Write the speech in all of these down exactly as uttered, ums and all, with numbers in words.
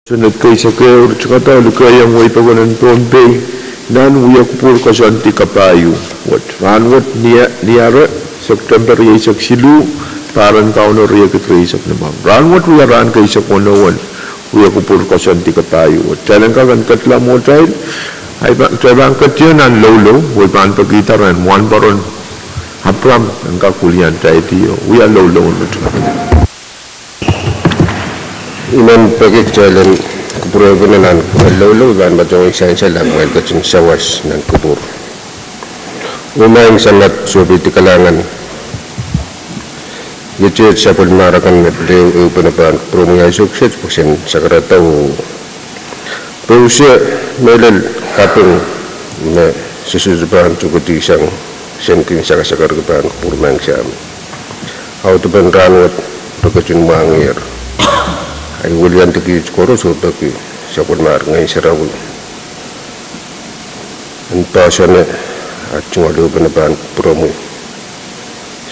Senet keisek ehu, ritikada, likeiong wehi pokon en Pohnpei nan wia kupwur koasoandi kapahieu wet. Rahnwet Niare, September rieisek siluh, pahr en Kauno riekid rieisek limau. Rahnwet wia rahn keisek weneu en wia kupwur koasoandi kapahieu wet. Kitail en kak en ketla mwohtail, ahi pa-, kitail pahn ketio nan loulou, oh I pahn pekihda ren Wahnpoaron Abraham en kak wiliandi oh wia loulou en met. I men peki kitail en kupwurpene nan kupwur loulou, I pahn patohwan sansal ahpw kumwail ketin sawas nan kupwur. Oh maing Samat, sohpeidi kalahngan. Iet sapwellimarakan me pil ehupene pahn kupwuromwi ansou kiset pwe sen sakarada oh pouse mehlel kaping me se sohte pahn tuhkehdi sang sen kin sakasakarki pahn kupwur maing Sahm. Audepen rahnwet re ketin mwahngiher. Ahi wiliandi kiht koaros oh peki sapwellimar Ngehn Sarawi en poahsoane, ah tungoal ehupene pahn kupwuromwi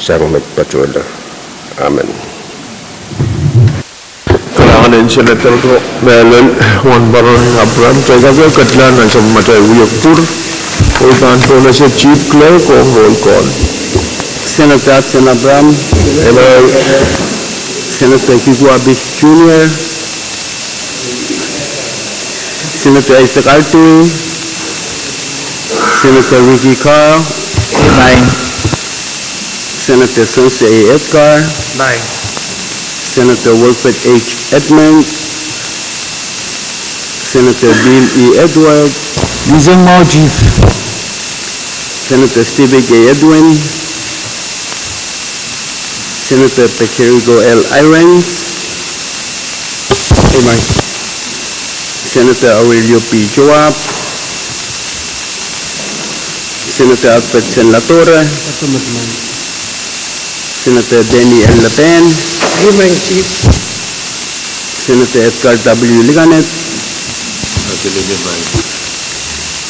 sang met patohla. Amen. Kalahngan en Senator ko mehlel Wahnpoaron Abraham. Kitail kak ketla nan sapwellimatail wia kupwur, oh I pahn pwurehng Chief Clerk ong roll call. Senator Hudson Abraham. Senator Kikuwa Bish Junior. Senator Isaac Altui. Senator Ricky Carl. Senator Sons A. Edgar. Senator Wilfred H. Edmund. Senator Bill E. Edward. Using mouth, Chief. Senator Stephen K. Edwin. Senator Pacerrico L. Irons. Senator Aurelio P. Joab. Senator Alfred Senlatore. Senator Danny L. Lapen. Senator Edgar W. Liganet.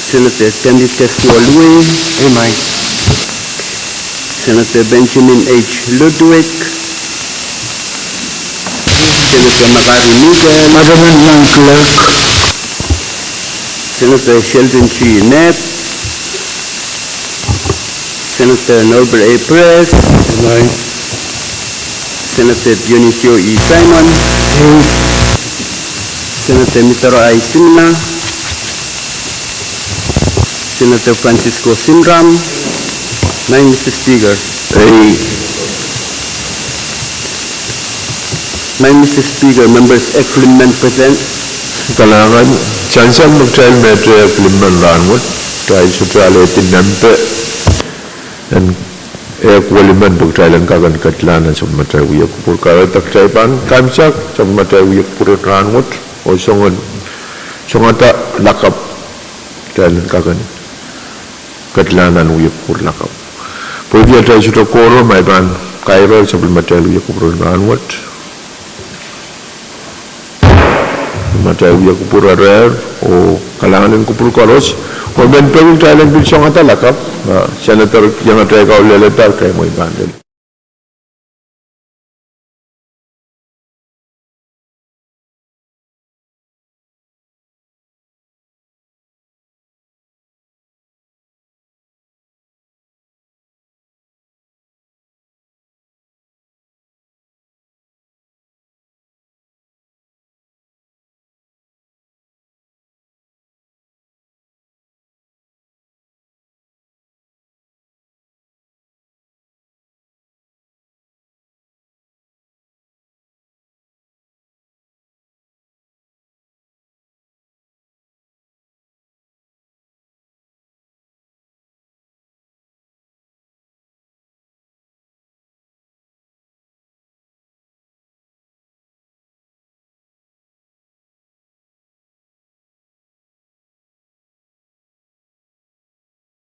Senator Dennis Kesuolui. Senator Benjamin H. Ludwig. Senator Makari Miguel. Senator Sheldon G. Nett. Senator Norbert A. Press. Senator Dionisio E. Simon. Senator Mitaro I. Simina. Senator Francisco Simram. Maing Mister Speaker. Maing Mister Speaker, members, e Kilimen present. Kalahngan, sansal me kitail met e Kilimen rahnwet, kitail sohte alehdi nempe en ehk welimen pwe kitail en kak en ketla nan sapwellimatail wia kupwur. Kahrehda kitail pahn kaimwisekala sapwellimatail wia kupwur en rahnwet oh songada lakapw, kitail en kak en ketla nan wia kupwur lakapw. Pwehki atail sohte kohro, ma I pahn kairo sapwellimatail wia kupwur en rahnwet. Matail wia kupwur erehr oh kalahngan en kupwur koaros. Oh I men peki kitail en pil songada lakapw, ah, Senator iangatail kaun lelehda kitail mwein pahn lel.